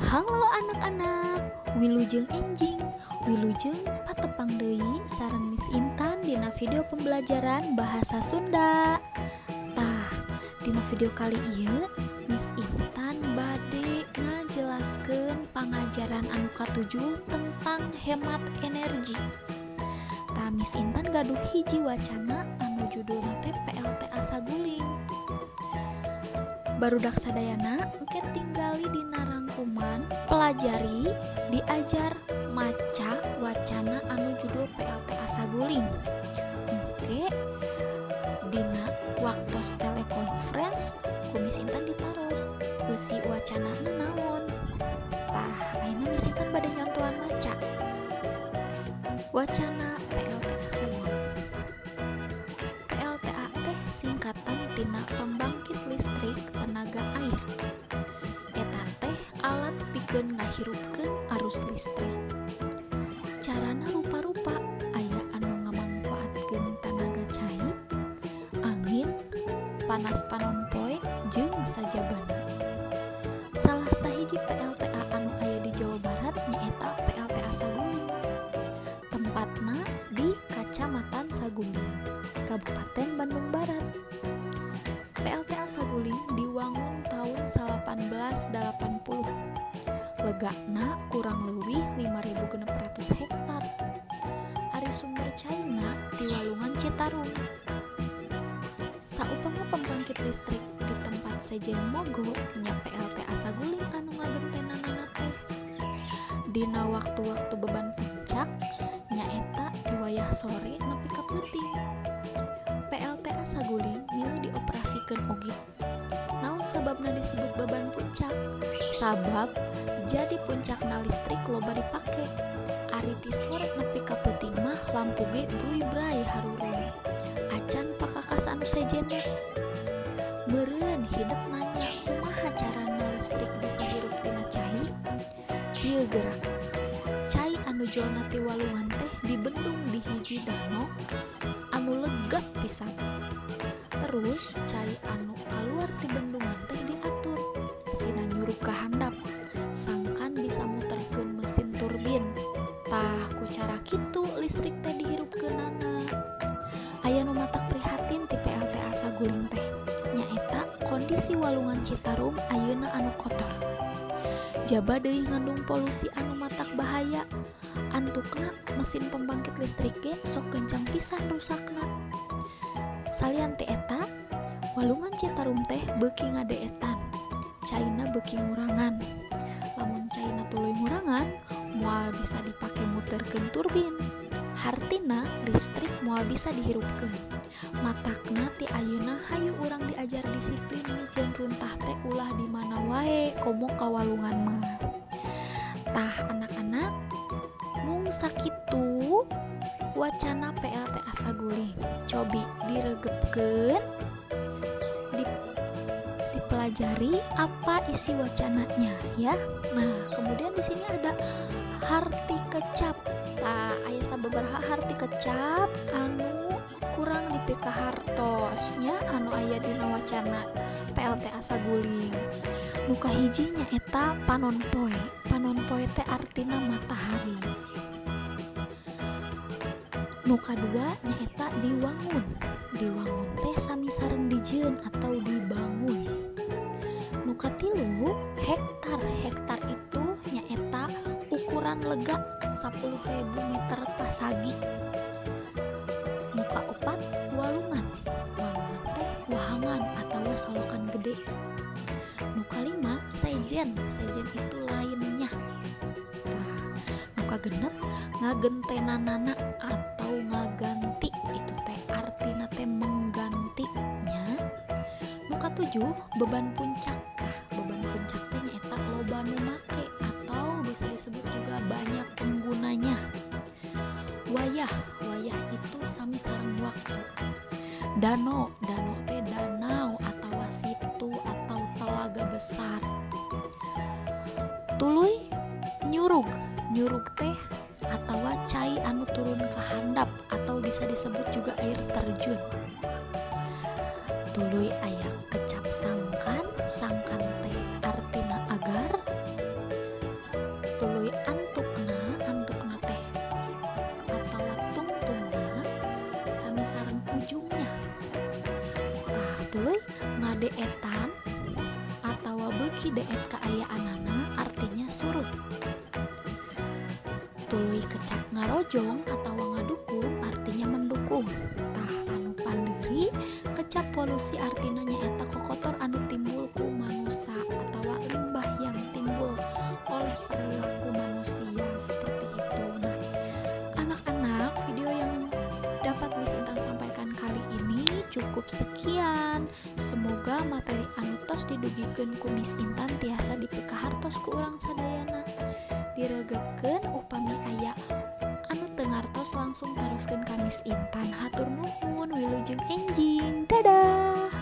Halo anak-anak, wilujeng enjing, wilujeng patepang deui sareng Miss Intan dina video pembelajaran bahasa Sunda. Tah, dina video kali ieu Miss Intan bade ngajelaskeun pangajaran anu katujuh tentang hemat energi. Tah, Miss Intan gaduh hiji wacana anu judulna teh PLTA Saguling. Barudak sadayana, engke tinggali dina rangkuman pelajari diajar maca wacana anu judul PLTA Saguling. Engke dina waktos telekonferensi ku Miss Intan ditaros eusi wacanana naon. Tah, ayeuna Miss Intan bade nyontohan maca wacana PLTA Saguling. PLTA teh singkatan tina pembangkit listrik tenaga air. Eta teh alat pikeun ngahirupkeun arus listrik. Carana rupa-rupa, aya anu ngamangpaatkeun tanaga cai, angin, panas panon poe, jeung sajabana. Salah sahiji PLTA anu aya di Jawa Barat nyaeta PLTA Saguling. Tempatna di Kacamatan Saguling, Kabupaten Bandung Barat. PLTA Saguling diwangun tahun 1880. Legana kurang leuwih 5.600 hektar. Ari sumber caina ti Walungan Citarum. Saupama pembangkit listrik di tempat sejen mogok, nya PLTA Saguling anu ngagentenanana teh. Dina waktu-waktu beban puncak, nyaeta di wayah sore nepi ka peuting. PLTA Saguling milu dioperasikeun oge. Naon sababna disebut beban puncak? Sabab jadi puncakna listrik loba dipake. Ari ti sore nepi ka peuting mah lampu ge bruy-bray haruroy. Acan pakakas anu sejenna. Meureun hidep nanya, kumaha carana listrik bisa hirup tina cai? Kieu geura. Cai anu jolna ti walungan teh dibendung di hiji dano anu lega pisan. Terus cai anu kaluar ti bendungan teh diatur sina nyuruk ka handap sangkan bisa muterkeun mesin turbin. Tah, ku cara kitu listrik teh dihirupkeunana. Aya nu matak prihatin ti PLTA Saguling teh nyaeta kondisi Walungan Citarum ayeuna anu kotor. Jaba deui ngandung polusi anu matak bahaya. Antukna mesin pembangkit listrik ge sok gancang pisan rusakna. Salian ti eta, Walungan Citarum teh beuki ngadeetan. Caina beuki ngurangan. Lamun caina tuluy ngurangan, moal bisa dipake muterkeun turbin. Hartina listrik moal bisa dihirupkeun. Matakna ti ayeuna hayu urang diajar disiplin miceun runtah teh ulah di mana wae, komo ka walungan mah. Tah anak-anak, mung sakitu wacana PLTA Saguling. Cobi diregepkeun, dipelajari apa isi wacananya ya. Nah, kemudian di sini ada harti kecap. Tah, aya sababaraha harti kecap anu kurang dipikahartos nya anu aya dina wacana PLTA Saguling. Nu kahiji nyaeta panon poe. Panon poe teh artina matahari. Nu kadua nyaeta diwangun. Diwangun teh sami sareng dijieun atau dibangun. Nu katilu hektar. Hektar itu nyaeta ukuran lega 10.000 meter pasagi. Nu kaopat walungan. Walungan teh wahangan atau solokan gede. Nu kalima sejen. Sejen itu lainnya. Tah, nu kagenep ngagentenanana atau ngaganti, itu teh artina teh menggantinya. Nu katujuh beban puncak. Tah, beban puncak teh nyaeta loba nu make atau bisa disebut juga banyak penggunanya. Wayah, wayah itu sami sareng waktu. Dano, dano teh danau atau situ atau telaga besar. Tuluy nyurug, nyurug teh atau cai anu turun ke handap atau bisa disebut juga air terjun. Tuluy aya kecap sangkan, sangkan teh artina agar. ujungnya. Tah, tuluy ngadeetan atawa beuki deet kaayaanana artinya surut. Tuluy kecap ngarojong atawa ngadukung artinya mendukung. Tah, anu pandeuri kecap polusi artina nyaeta kokotor anu timbul ku manusia atawa limbah yang timbul oleh perilaku manusia seperti itu. Nah, anak-anak, video yang dapat Miss Intan sampaikan kali ini cukup sekian. Semoga materi anu tos didugikeun ku Miss Intan tiasa dipikahartos ku urang sadayana. Diregepkeun, upami aya anu teu ngartos langsung taroskeun ka Miss Intan. Hatur nuhun, wilujeng enjing. Dadah.